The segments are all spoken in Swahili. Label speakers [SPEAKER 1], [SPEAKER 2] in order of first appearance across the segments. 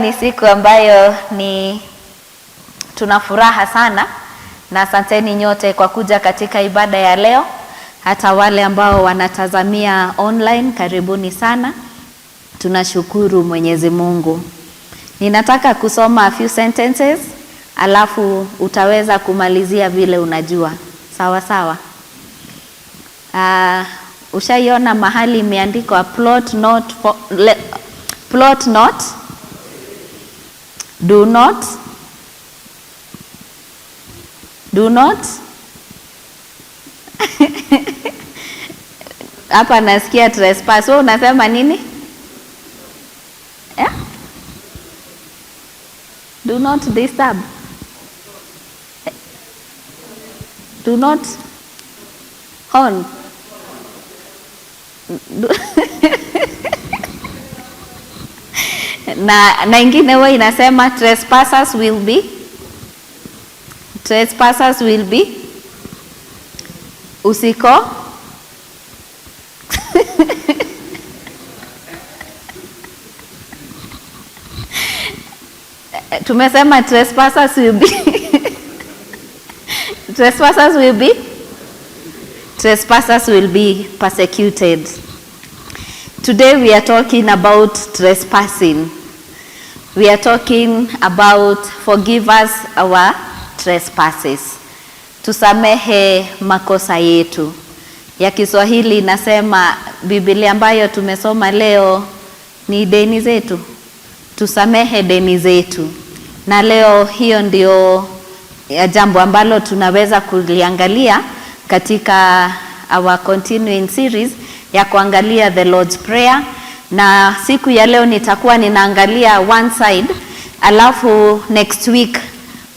[SPEAKER 1] ni siku ambayo ni tuna furaha sana, na asanteni nyote kwa kuja katika ibada ya leo. Hata wale ambao wanatazamia online, karibuni sana. Tunashukuru Mwenyezi Mungu. Ninataka kusoma a few sentences, alafu utaweza kumalizia vile unajua. Sawa sawa. Ushaiona mahali imeandikwa plot not, plot not, do not, do not. Hapa nasikia trespass. Wewe unasema nini? Yeah? Do not disturb. Do not horn. Na ingine wewe inasema trespassers will be, trespassers will be usiko. Tumesema trespassers will be trespassers will be, trespassers will be persecuted. Today we are talking about trespassing. We are talking about forgive us our trespasses. Tusamehe makosa yetu. Ya Kiswahili inasema, Biblia ambayo tumesoma leo ni deni zetu. Tusamehe deni zetu. Na leo hiyo ndio jambo ambalo tunaweza kuliangalia katika our continuing series ya kuangalia the Lord's Prayer. Na siku ya leo nitakuwa ninaangalia one side, alafu next week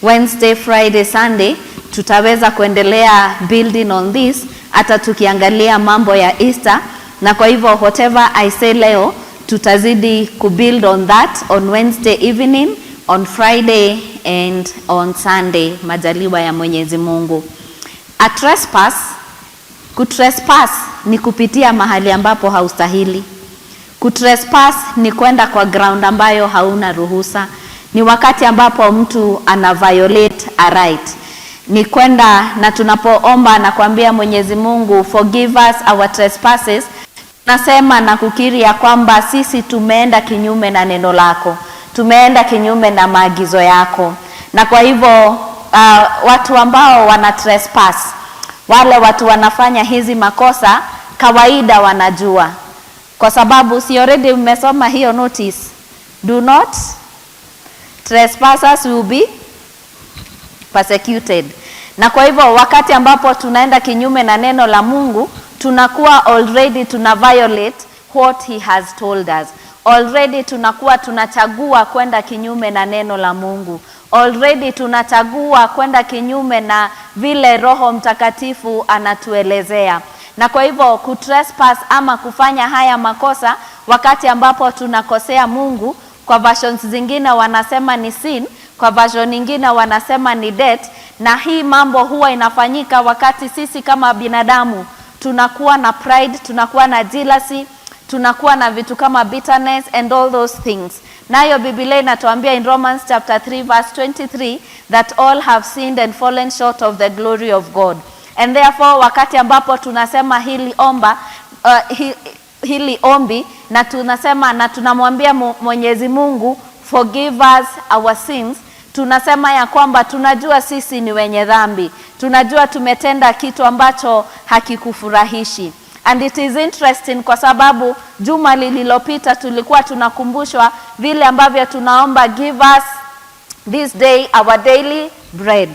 [SPEAKER 1] Wednesday, Friday, Sunday tutaweza kuendelea building on this, hata tukiangalia mambo ya Easter. Na kwa hivyo whatever I say leo tutazidi kubuild on that on Wednesday evening, on Friday and on Sunday, majaliwa ya Mwenyezi Mungu. A trespass, kutrespass ni kupitia mahali ambapo haustahili. Kutrespass ni kwenda kwa ground ambayo hauna ruhusa. Ni wakati ambapo mtu ana violate a right. Ni kwenda, na tunapoomba na kuambia Mwenyezi Mungu forgive us our trespasses, tunasema na kukiri ya kwamba sisi tumeenda kinyume na neno lako, tumeenda kinyume na maagizo yako. Na kwa hivyo watu ambao wana trespass, wale watu wanafanya hizi makosa, kawaida wanajua. Kwa sababu si already mmesoma hiyo notice, do not trespassers will be persecuted. Na kwa hivyo wakati ambapo tunaenda kinyume na neno la Mungu, tunakuwa already tuna violate what he has told us. Already tunakuwa tunachagua kwenda kinyume na neno la Mungu. Already tunachagua kwenda kinyume na vile Roho Mtakatifu anatuelezea. Na kwa hivyo kutrespass ama kufanya haya makosa wakati ambapo tunakosea Mungu, kwa versions zingine wanasema ni sin, kwa version nyingine wanasema ni debt. Na hii mambo huwa inafanyika wakati sisi kama binadamu tunakuwa na pride, tunakuwa na jealousy, tunakuwa na vitu kama bitterness and all those things. Nayo Biblia inatuambia in Romans chapter 3 verse 23 that all have sinned and fallen short of the glory of God. And therefore wakati ambapo tunasema hili omba, hili ombi, na tunasema na tunamwambia Mwenyezi Mungu forgive us our sins, tunasema ya kwamba tunajua sisi ni wenye dhambi, tunajua tumetenda kitu ambacho hakikufurahishi. And it is interesting kwa sababu juma lililopita tulikuwa tunakumbushwa vile ambavyo tunaomba give us this day our daily bread.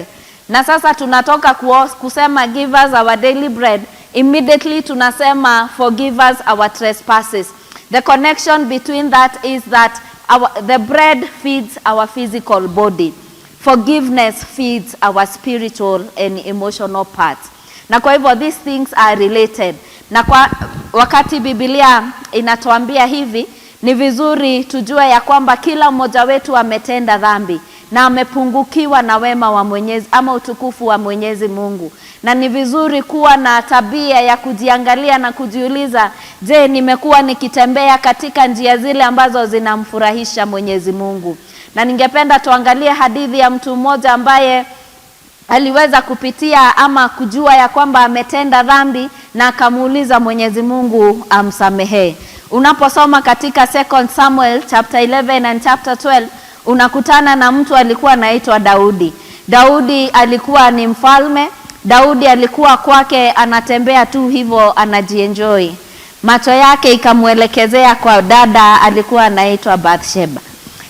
[SPEAKER 1] Na sasa tunatoka kusema give us our daily bread, immediately tunasema forgive us our trespasses. The connection between that is that the bread feeds our physical body. Forgiveness feeds our spiritual and emotional parts. Na kwa hivyo these things are related. Na kwa wakati Biblia inatuambia hivi, ni vizuri tujue ya kwamba kila mmoja wetu ametenda dhambi. na amepungukiwa na wema wa Mwenyezi ama utukufu wa Mwenyezi Mungu. Na ni vizuri kuwa na tabia ya kujiangalia na kujiuliza, je, nimekuwa nikitembea katika njia zile ambazo zinamfurahisha Mwenyezi Mungu? Na ningependa tuangalie hadithi ya mtu mmoja ambaye aliweza kupitia ama kujua ya kwamba ametenda dhambi na akamuuliza Mwenyezi Mungu amsamehe. Unaposoma katika Second Samuel chapter 11 and chapter 12, unakutana na mtu alikuwa anaitwa Daudi. Daudi alikuwa ni mfalme. Daudi alikuwa kwake anatembea tu hivyo anajienjoy. Macho yake ikamwelekezea kwa dada alikuwa anaitwa Bathsheba.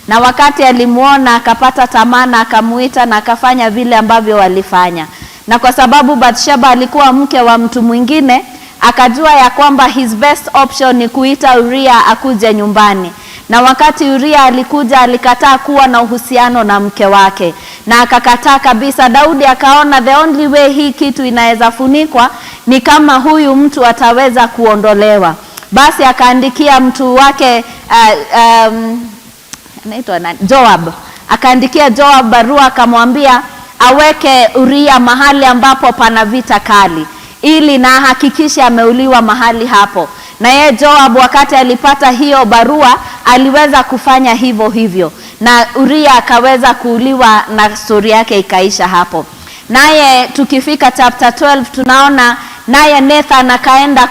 [SPEAKER 1] Na wakati alimuona akapata tamaa na akamuita na akafanya vile ambavyo walifanya. Na kwa sababu Bathsheba alikuwa mke wa mtu mwingine, akajua ya kwamba his best option ni kuita Uria akuje nyumbani. Na wakati Uria alikuja, alikataa kuwa na uhusiano na mke wake na akakataa kabisa. Daudi akaona the only way hii kitu inaweza funikwa ni kama huyu mtu ataweza kuondolewa. Basi akaandikia mtu wake, anaitwa nani? Joab. Akaandikia Joab barua akamwambia aweke Uria mahali ambapo pana vita kali ili na ahakikishe ameuliwa mahali hapo. Na yeye Joab wakati alipata hiyo barua aliweza kufanya hivyo hivyo, na Uria akaweza kuuliwa na stori yake ikaisha hapo. Naye tukifika chapter 12, tunaona naye Nathan akaenda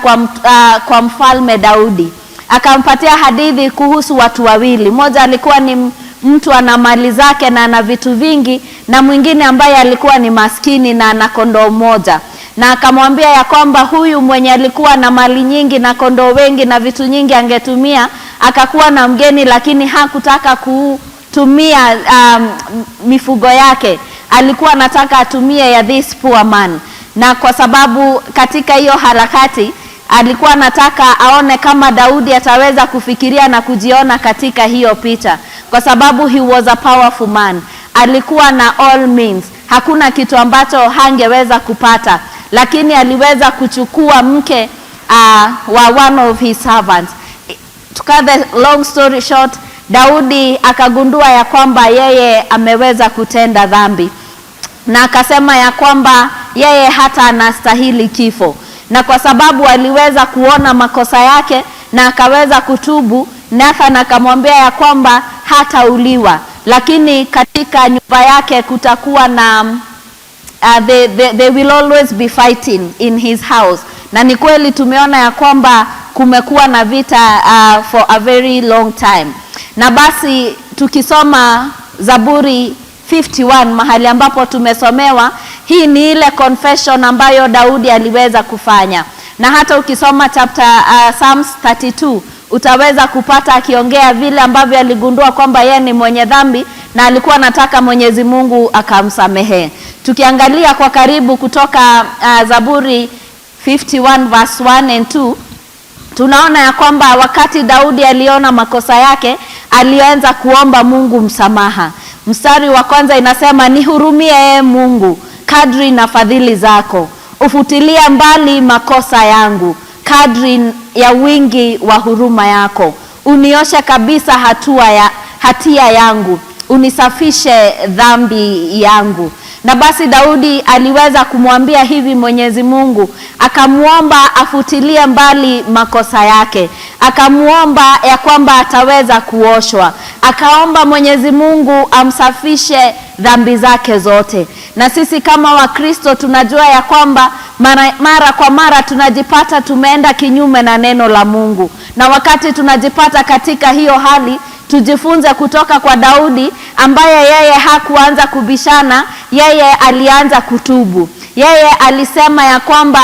[SPEAKER 1] kwa mfalme Daudi, akampatia hadithi kuhusu watu wawili. Mmoja alikuwa ni mtu ana mali zake na ana vitu vingi, na mwingine ambaye alikuwa ni maskini na ana kondoo moja, na akamwambia ya kwamba huyu mwenye alikuwa na mali nyingi na kondoo wengi na vitu nyingi angetumia, akakuwa na mgeni, lakini hakutaka kutumia mifugo yake, alikuwa anataka atumie ya this poor man. Na kwa sababu katika hiyo harakati alikuwa anataka aone kama Daudi ataweza kufikiria na kujiona katika hiyo picha, kwa sababu he was a powerful man, alikuwa na all means, hakuna kitu ambacho hangeweza kupata, lakini aliweza kuchukua mke wa one of his servants. To cut the long story short, Daudi akagundua ya kwamba yeye ameweza kutenda dhambi na akasema ya kwamba yeye hata anastahili kifo, na kwa sababu aliweza kuona makosa yake na akaweza kutubu, Nathan akamwambia ya kwamba hatauliwa, lakini katika nyumba yake kutakuwa na they will always be fighting in his house. Na ni kweli tumeona ya kwamba kumekuwa na vita for a very long time. Na basi tukisoma Zaburi 51 mahali ambapo tumesomewa, hii ni ile confession ambayo Daudi aliweza kufanya, na hata ukisoma chapter Psalms 32, utaweza kupata akiongea vile ambavyo aligundua kwamba yeye ni mwenye dhambi na alikuwa anataka Mwenyezi Mungu akamsamehe. Tukiangalia kwa karibu kutoka Zaburi 51 verse 1 and 2, tunaona ya kwamba wakati Daudi aliona makosa yake, alianza kuomba Mungu msamaha. Mstari wa kwanza inasema, "Nihurumie, ee Mungu, kadri na fadhili zako, ufutilie mbali makosa yangu kadri ya wingi wa huruma yako, unioshe kabisa hatua ya hatia yangu, unisafishe dhambi yangu." Na basi Daudi aliweza kumwambia hivi Mwenyezi Mungu, akamwomba afutilie mbali makosa yake, akamwomba ya kwamba ataweza kuoshwa, akaomba Mwenyezi Mungu amsafishe dhambi zake zote. Na sisi kama Wakristo tunajua ya kwamba mara kwa mara tunajipata tumeenda kinyume na neno la Mungu, na wakati tunajipata katika hiyo hali, tujifunze kutoka kwa Daudi ambaye yeye hakuanza kubishana, yeye alianza kutubu. Yeye alisema ya kwamba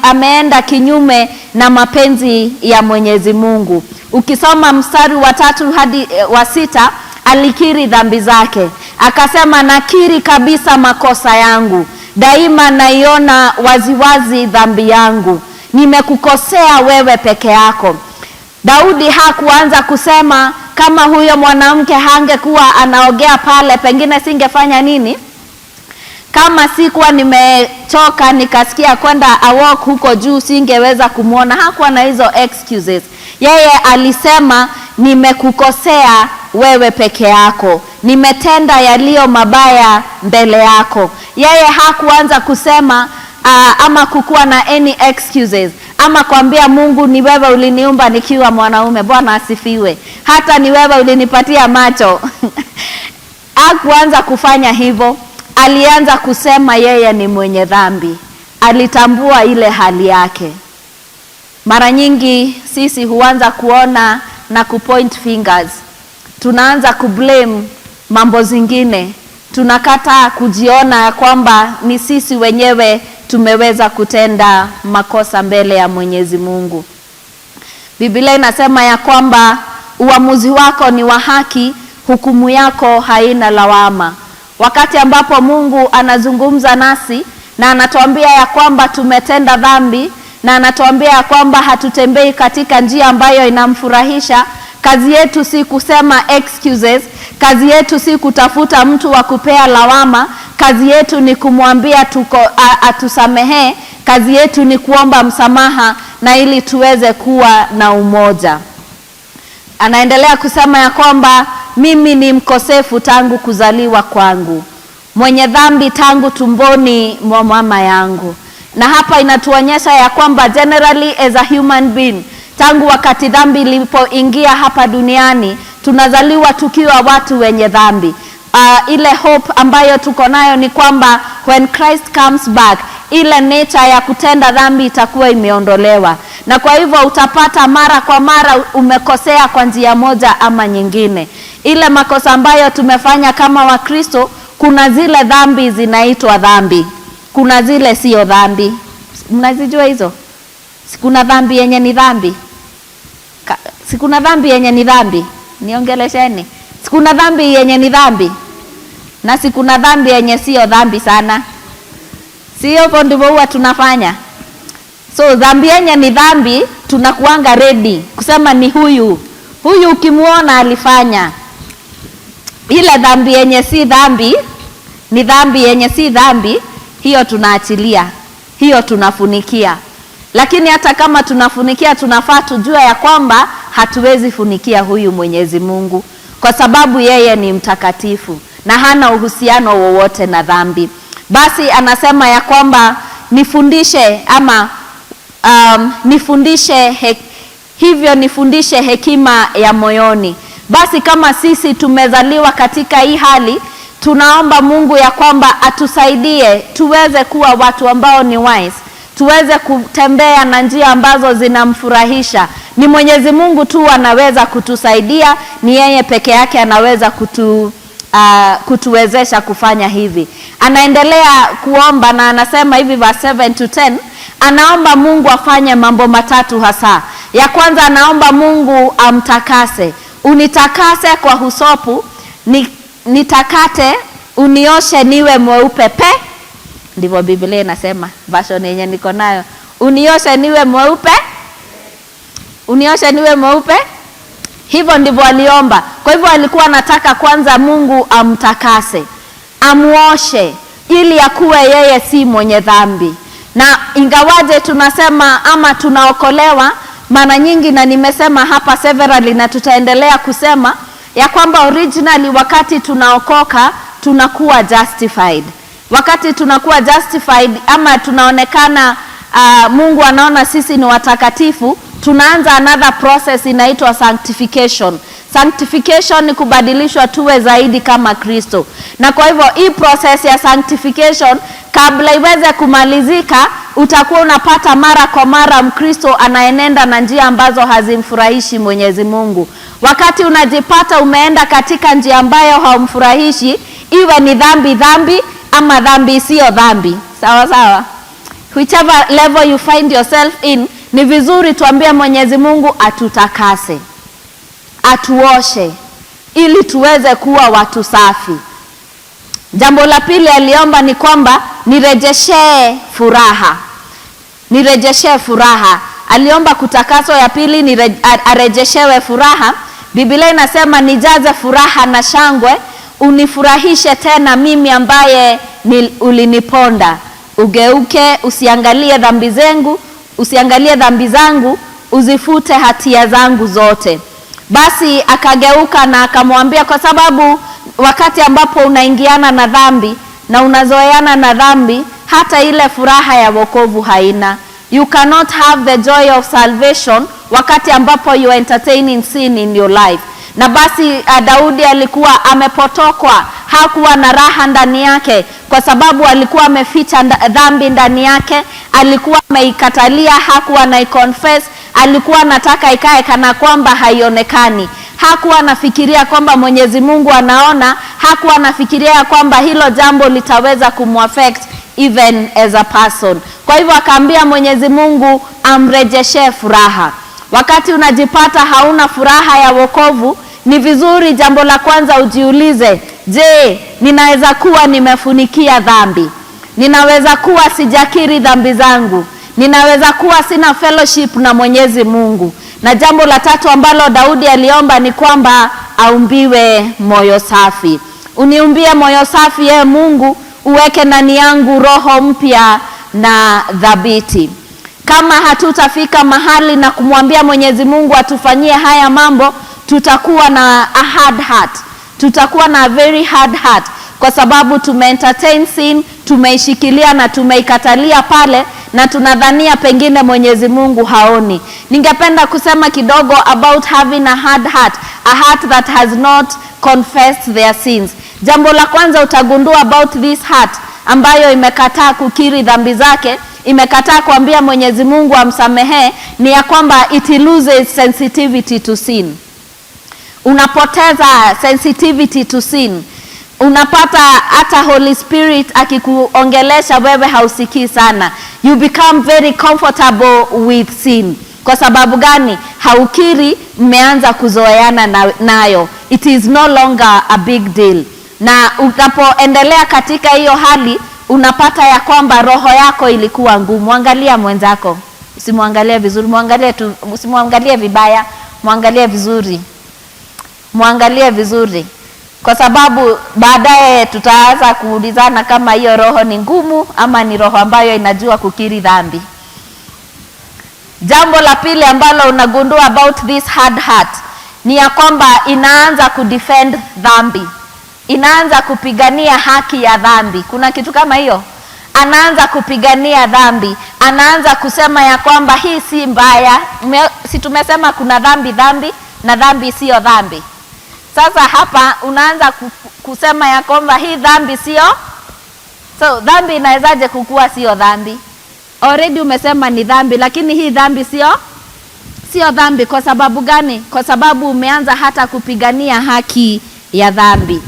[SPEAKER 1] ameenda kinyume na mapenzi ya Mwenyezi Mungu. Ukisoma mstari wa tatu hadi wa sita, alikiri dhambi zake, akasema, "Nakiri kabisa makosa yangu, daima naiona waziwazi dhambi yangu, nimekukosea wewe peke yako." Daudi hakuanza kusema, "Kama huyo mwanamke hangekuwa anaogea pale, pengine singefanya nini, kama sikuwa nimechoka nikasikia kwenda a walk huko juu, singeweza kumwona." Hakuwa na hizo excuses. Yeye alisema, "Nimekukosea wewe peke yako." nimetenda yaliyo mabaya mbele yako. Yeye hakuanza kusema ama kukuwa na any excuses ama kuambia Mungu, ni wewe uliniumba nikiwa mwanaume. Bwana asifiwe. Hata ni wewe ulinipatia macho. Hakuanza kufanya hivyo, alianza kusema yeye ni mwenye dhambi. Alitambua ile hali yake. Mara nyingi sisi huanza kuona na kupoint fingers, tunaanza kublame mambo zingine, tunakata kujiona ya kwamba ni sisi wenyewe tumeweza kutenda makosa mbele ya Mwenyezi Mungu. Biblia inasema ya kwamba uamuzi wako ni wa haki, hukumu yako haina lawama. Wakati ambapo Mungu anazungumza nasi na anatuambia ya kwamba tumetenda dhambi na anatuambia ya kwamba hatutembei katika njia ambayo inamfurahisha, kazi yetu si kusema excuses, kazi yetu si kutafuta mtu wa kupea lawama, kazi yetu ni kumwambia atusamehee, kazi yetu ni kuomba msamaha na ili tuweze kuwa na umoja. Anaendelea kusema ya kwamba mimi ni mkosefu tangu kuzaliwa kwangu, mwenye dhambi tangu tumboni mwa mama yangu. Na hapa inatuonyesha ya kwamba generally as a human being, tangu wakati dhambi ilipoingia hapa duniani, tunazaliwa tukiwa watu wenye dhambi. Ile hope ambayo tuko nayo ni kwamba when Christ comes back, ile nature ya kutenda dhambi itakuwa imeondolewa, na kwa hivyo utapata mara kwa mara umekosea kwa njia moja ama nyingine. Ile makosa ambayo tumefanya kama Wakristo, kuna zile dhambi zinaitwa dhambi, kuna zile sio dhambi. Mnazijua hizo? Si kuna dhambi yenye ni dhambi? Si kuna dhambi yenye ni dhambi? Niongelesheni. Si kuna dhambi yenye ni dhambi? Na si kuna dhambi yenye sio dhambi sana? Sio hivyo ndivyo huwa tunafanya? So dhambi yenye ni dhambi tunakuanga ready kusema ni huyu. Huyu ukimuona alifanya. Ile dhambi yenye si dhambi, ni dhambi yenye si dhambi, hiyo tunaachilia, hiyo tunafunikia. Lakini hata kama tunafunikia, tunafaa tujue ya kwamba hatuwezi funikia huyu Mwenyezi Mungu, kwa sababu yeye ni mtakatifu na hana uhusiano wowote na dhambi. Basi anasema ya kwamba nifundishe ama nifundishe hivyo nifundishe hekima ya moyoni. Basi kama sisi tumezaliwa katika hii hali, tunaomba Mungu ya kwamba atusaidie tuweze kuwa watu ambao ni wise, tuweze kutembea na njia ambazo zinamfurahisha. Ni Mwenyezi Mungu tu anaweza kutusaidia, ni yeye peke yake anaweza kutuwezesha kufanya hivi. Anaendelea kuomba na anasema hivi verse 7 to 10, anaomba Mungu afanye mambo matatu hasa. Ya kwanza anaomba Mungu amtakase. Unitakase kwa husopu, nitakate, unioshe niwe mweupe pe. Ndivyo Biblia inasema, version yenye niko nayo. Unioshe niwe mweupe. Unioshe niwe mweupe. Hivyo ndivyo aliomba. Kwa hivyo alikuwa anataka kwanza Mungu amtakase, amuoshe ili akuwe yeye si mwenye dhambi. Na ingawaje tunasema ama tunaokolewa mara nyingi, na nimesema hapa severally na tutaendelea kusema ya kwamba originally wakati tunaokoka tunakuwa justified. Wakati tunakuwa justified ama tunaonekana, Mungu anaona sisi ni watakatifu, tunaanza another process inaitwa sanctification. Sanctification ni kubadilishwa tuwe zaidi kama Kristo. Na kwa hivyo hii process ya sanctification kabla iweze kumalizika, utakuwa unapata mara kwa mara Mkristo anaenenda na njia ambazo hazimfurahishi Mwenyezi Mungu. Wakati unajipata umeenda katika njia ambayo haumfurahishi, iwe ni dhambi dhambi ama dhambi sio dhambi, sawa sawa, whichever level you find yourself in, ni vizuri tuambie Mwenyezi Mungu atutakase, atuoshe ili tuweze kuwa watu safi. Jambo la pili aliomba ni kwamba nirejeshee furaha, nirejeshee furaha. Aliomba kutakaswa, ya pili arejeshewe furaha. Biblia inasema nijaze furaha na shangwe, unifurahishe tena mimi ambaye uliniponda. Ugeuke, usiangalie dhambi zangu, usiangalie dhambi zangu, uzifute hatia zangu zote. Basi akageuka na akamwambia, kwa sababu Wakati ambapo unaingiana na dhambi na unazoeana na dhambi, hata ile furaha ya wokovu haina. You cannot have the joy of salvation wakati ambapo you are entertaining sin in your life. Na basi Daudi alikuwa amepotokwa, hakuwa na raha ndani yake, kwa sababu alikuwa ameficha dhambi ndani yake, alikuwa ameikatalia, hakuwa anaiconfess, alikuwa anataka ikae kana kwamba haionekani. Hakuwa anafikiria kwamba Mwenyezi Mungu anaona, hakuwa anafikiria kwamba hilo jambo litaweza kumuaffect even as a person. Kwa hivyo akaambia Mwenyezi Mungu amrejeshee furaha. Wakati unajipata hauna furaha ya wokovu, ni vizuri jambo la kwanza ujiulize, je, ninaweza kuwa nimefunikia dhambi? Ninaweza kuwa sijakiri dhambi zangu? Ninaweza kuwa sina fellowship na Mwenyezi Mungu? Na jambo la tatu ambalo Daudi aliomba ni kwamba aumbiwe moyo safi. Uniumbie moyo safi, ye Mungu, uweke ndani yangu roho mpya na thabiti. Kama hatutafika mahali na kumwambia Mwenyezi Mungu atufanyie haya mambo, tutakuwa na a hard heart, tutakuwa na a very hard heart, kwa sababu tume entertain sin, tumeishikilia na tumeikatalia pale, na tunadhania pengine Mwenyezi Mungu haoni. Ningependa kusema kidogo about having a hard heart, a heart that has not confessed their sins. Jambo la kwanza utagundua about this heart ambayo imekataa kukiri dhambi zake, imekataa kuambia Mwenyezi Mungu amsamehee, ni ya kwamba it loses sensitivity to sin. Unapoteza sensitivity to sin. Unapata hata Holy Spirit akikuongelesha wewe hausikii sana. You become very comfortable with sin. Kwa sababu gani? Haukiri, mmeanza kuzoeana nayo. It is no longer a big deal. Na unapoendelea katika hiyo hali, unapata ya kwamba roho yako ilikuwa ngumu. Angalia mwenzako, usimwangalie vizuri, mwangalie tu, usimwangalie vibaya, mwangalie vizuri, mwangalie vizuri, kwa sababu baadaye tutaanza kuulizana kama hiyo roho ni ngumu ama ni roho ambayo inajua kukiri dhambi. Jambo la pili ambalo unagundua about this hard heart ni ya kwamba inaanza kudefend dhambi, inaanza kupigania haki ya dhambi. Kuna kitu kama hiyo? Anaanza kupigania dhambi, anaanza kusema ya kwamba hii si mbaya. Si tumesema kuna dhambi dhambi na dhambi siyo dhambi? Sasa hapa unaanza kusema ya kwamba hii dhambi sio. So dhambi inawezaje kukua sio dhambi? Already umesema ni dhambi, lakini hii dhambi sio dhambi. Kwa sababu gani? Kwa sababu umeanza hata kupigania haki ya dhambi.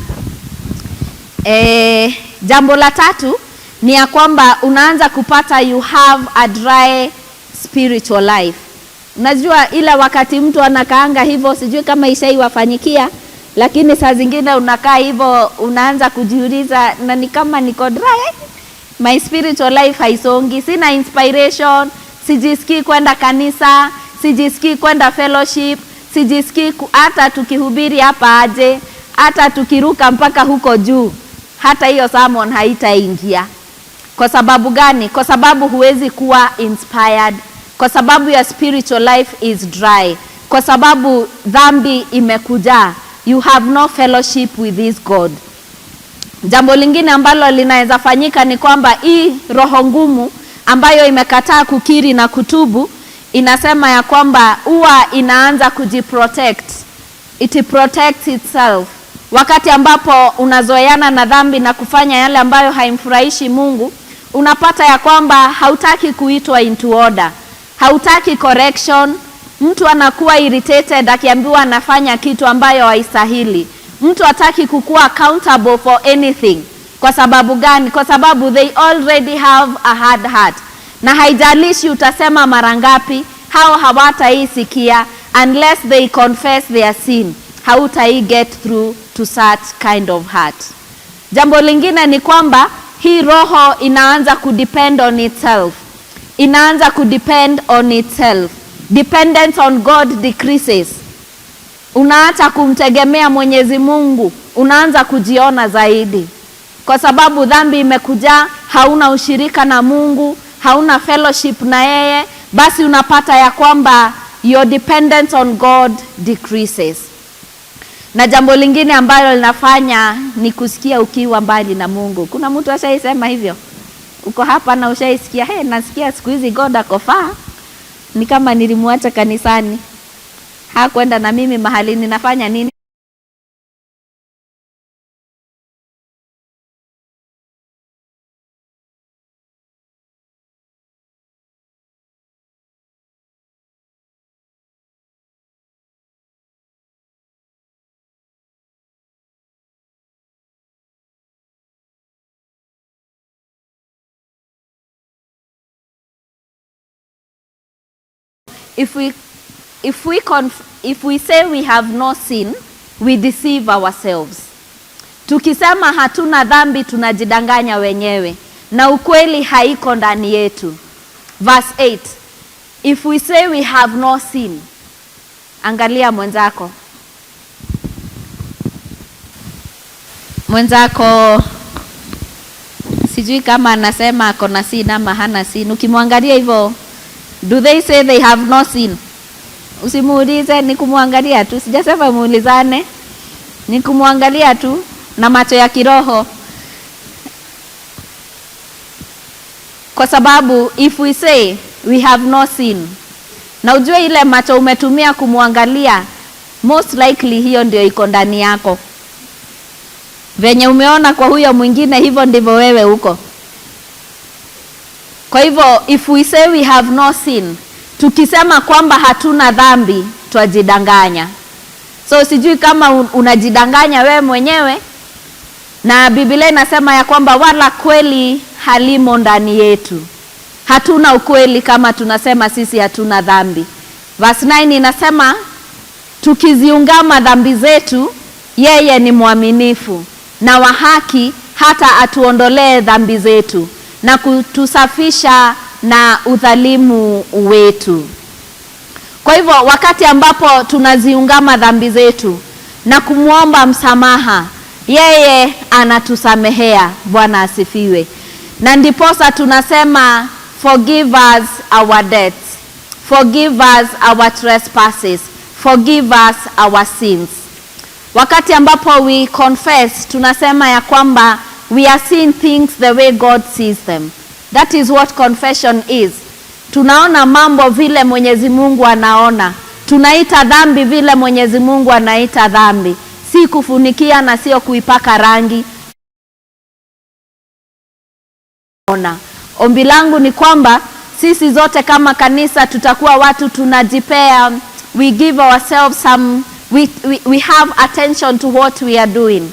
[SPEAKER 1] Jambo la tatu ni ya kwamba unaanza kupata you have a dry spiritual life. Unajua ile wakati mtu anakaanga hivyo, sijui kama ishaiwafanyikia, lakini saa zingine unakaa hivyo unaanza kujiuliza, na ni kama niko dry, my spiritual life haisongi, sina inspiration, sijisikii kwenda kanisa, sijisikii kwenda fellowship, sijisikii hata tukihubiri hapa aje, hata tukiruka mpaka huko juu, hata hiyo sermon haitaingia. Kwa sababu gani? Kwa sababu huwezi kuwa inspired, kwa sababu your spiritual life is dry, kwa sababu dhambi imekujaa. You have no fellowship with this God. Jambo lingine ambalo linaweza fanyika ni kwamba hii roho ngumu ambayo imekataa kukiri na kutubu inasema ya kwamba huwa inaanza kujiprotect. It protects itself. Wakati ambapo unazoeana na dhambi na kufanya yale ambayo haimfurahishi Mungu, unapata ya kwamba hautaki kuitwa into order, hautaki correction. Mtu anakuwa irritated akiambiwa anafanya kitu ambayo haistahili. Mtu hataki kukuwa accountable for anything. Kwa sababu gani? Kwa sababu they already have a hard heart, na haijalishi utasema mara ngapi, hao hawataisikia unless they confess their sin. Hautai get through to such kind of heart. Jambo lingine ni kwamba hii roho inaanza kudepend on itself, inaanza kudepend on itself. Dependence on God decreases. Unaacha kumtegemea Mwenyezi Mungu, unaanza kujiona zaidi, kwa sababu dhambi imekujaa, hauna ushirika na Mungu, hauna fellowship na yeye, basi unapata ya kwamba your dependence on God decreases. Na jambo lingine ambalo linafanya ni kusikia ukiwa mbali na Mungu. Kuna mtu ashaisema hivyo? Uko hapa na ushaisikia, hey, nasikia siku hizi God ako far, ni kama nilimwacha kanisani, hakwenda na mimi mahali ninafanya nini. If we say we have no sin, we deceive ourselves. Tukisema hatuna dhambi tunajidanganya wenyewe na ukweli haiko ndani yetu. Verse 8. If we say we have no sin, angalia mwenzako. Mwenzako sijui kama anasema ako na sin ama hana sin. Ukimwangalia hivyo, do they say they have no sin? Usimuulize, ni kumwangalia tu. Sijasema muulizane, ni kumwangalia tu na macho ya kiroho. Kwa sababu if we say we have no sin, na ujue ile macho umetumia kumwangalia, most likely hiyo ndio iko ndani yako. Venye umeona kwa huyo mwingine, hivyo ndivyo wewe uko. Kwa hivyo if we say we have no sin, tukisema kwamba hatuna dhambi, twajidanganya. So sijui kama unajidanganya wewe mwenyewe, na Biblia inasema ya kwamba wala kweli halimo ndani yetu. Hatuna ukweli kama tunasema sisi hatuna dhambi. Verse 9 inasema tukiziungama dhambi zetu, yeye ni mwaminifu na wa haki hata atuondolee dhambi zetu na kutusafisha na udhalimu wetu. Kwa hivyo wakati ambapo tunaziungama dhambi zetu na kumwomba msamaha, yeye anatusamehea. Bwana asifiwe. Na ndiposa tunasema forgive us our debts, forgive us our trespasses, forgive us our sins. Wakati ambapo we confess, tunasema ya kwamba we are seeing things the way God sees them. That is what confession is. Tunaona mambo vile Mwenyezi Mungu anaona. Tunaita dhambi vile Mwenyezi Mungu anaita dhambi. Si kufunikia na sio kuipaka rangi. Ona. Ombi langu ni kwamba sisi zote kama kanisa tutakuwa watu tunajipea, we give ourselves some, we have attention to what we are doing.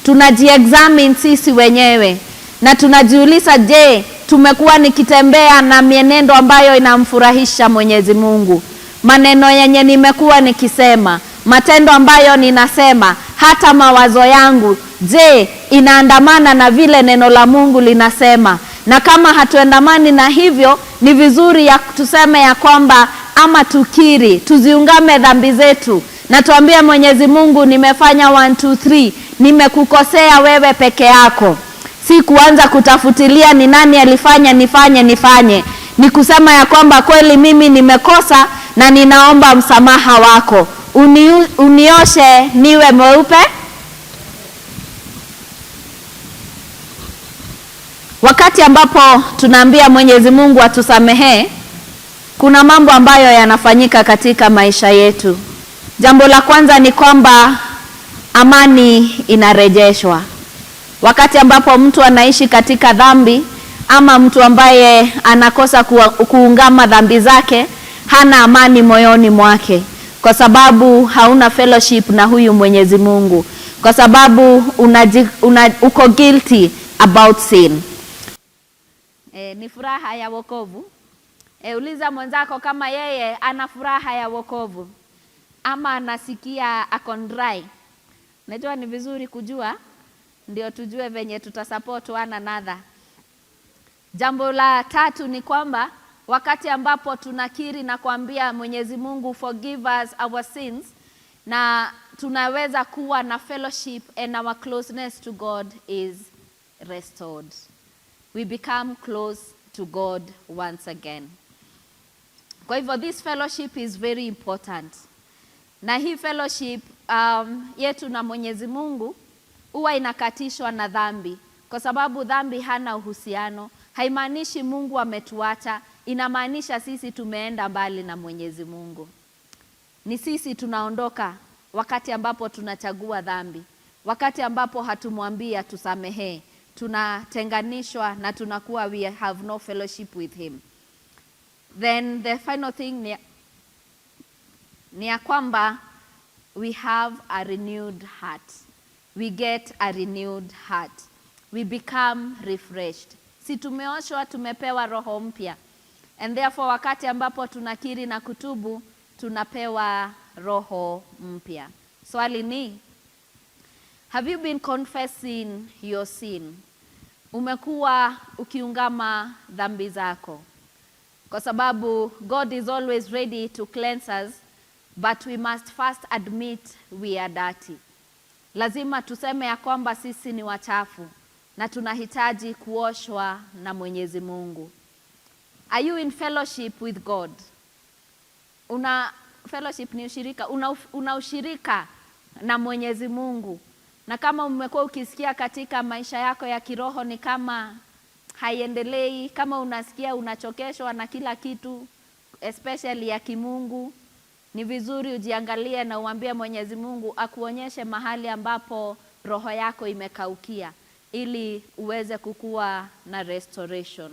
[SPEAKER 1] Tunajiexamine sisi wenyewe na tunajiuliza, je, tumekuwa nikitembea na mienendo ambayo inamfurahisha Mwenyezi Mungu? Maneno yenye nimekuwa nikisema, matendo ambayo ninasema, hata mawazo yangu, je, inaandamana na vile neno la Mungu linasema? Na kama hatuandamani na hivyo, ni vizuri ya tuseme ya kwamba ama tukiri, tuziungame dhambi zetu na tuambie Mwenyezi Mungu, nimefanya 1 2 3, nimekukosea wewe peke yako. Si kuanza kutafutilia ni nani alifanya nifanye. Ni kusema ya kwamba kweli mimi nimekosa na ninaomba msamaha wako. Unioshe niwe mweupe. Wakati ambapo tunaambia Mwenyezi Mungu atusamehe, kuna mambo ambayo yanafanyika katika maisha yetu. Jambo la kwanza ni kwamba amani inarejeshwa. Wakati ambapo mtu anaishi katika dhambi ama mtu ambaye anakosa kuungama dhambi zake, hana amani moyoni mwake, kwa sababu hauna fellowship na huyu Mwenyezi Mungu, kwa sababu uko guilty about sin. Ni furaha ya wokovu. Uliza mwenzako kama yeye ana furaha ya wokovu ama anasikia ako dry. Najua ni vizuri kujua, ndio tujue venye tutasupport one another. Jambo la tatu ni kwamba wakati ambapo tunakiri na kuambia Mwenyezi Mungu forgive us our sins, na tunaweza kuwa na fellowship and our closeness to God is restored. We become close to God once again. Kwa hivyo this fellowship is very important. Na hii fellowship yetu na Mwenyezi Mungu huwa inakatishwa na dhambi, kwa sababu dhambi hana uhusiano. Haimaanishi Mungu ametuacha, inamaanisha sisi tumeenda mbali na Mwenyezi Mungu. Ni sisi tunaondoka wakati ambapo tunachagua dhambi, wakati ambapo hatumwambii atusamehee, tunatenganishwa na tunakuwa we have no fellowship with him. Then the final thing ni ya kwamba we have a renewed heart. We get a renewed heart. We become refreshed. Si tumeoshwa, tumepewa roho mpya. And therefore wakati ambapo tunakiri na kutubu, tunapewa roho mpya. Swali ni, have you been confessing your sin? Umekuwa ukiungama dhambi zako? Kwa sababu God is always ready to cleanse us, but we must first admit we are dirty. Lazima tuseme ya kwamba sisi ni wachafu na tunahitaji kuoshwa na Mwenyezi Mungu. Are you in fellowship with God? Una fellowship ni ushirika, una ushirika na Mwenyezi Mungu. Na kama umekuwa ukisikia katika maisha yako ya kiroho ni kama haiendelei, kama unasikia unachokeshwa na kila kitu especially ya kimungu, ni vizuri ujiangalie na uambie Mwenyezi Mungu akuonyeshe mahali ambapo roho yako imekaukia ili uweze kukua na restoration.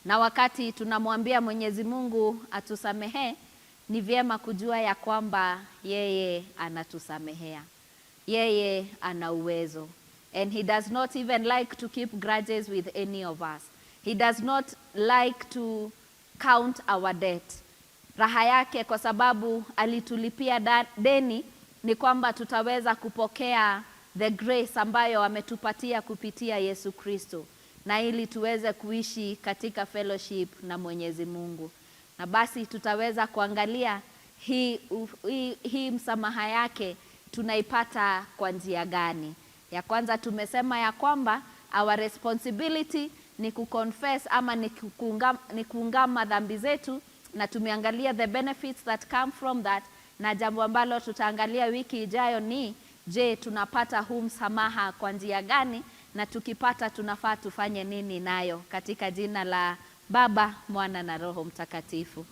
[SPEAKER 1] Na wakati tunamwambia Mwenyezi Mungu atusamehe, ni vyema kujua ya kwamba yeye anatusamehea. Yeye ana uwezo. And he does not even like to keep grudges with any of us. He does not like to count our debt. Raha yake kwa sababu alitulipia deni ni kwamba tutaweza kupokea the grace ambayo ametupatia kupitia Yesu Kristo, na ili tuweze kuishi katika fellowship na Mwenyezi Mungu. Na basi tutaweza kuangalia hii msamaha yake tunaipata kwa njia gani. Ya kwanza tumesema ya kwamba our responsibility ni kuconfess ama ni kuungama dhambi zetu, na tumeangalia the benefits that come from that, na jambo ambalo tutaangalia wiki ijayo ni je, tunapata huu msamaha kwa njia gani, na tukipata tunafaa tufanye nini nayo, katika jina la Baba, Mwana na Roho Mtakatifu.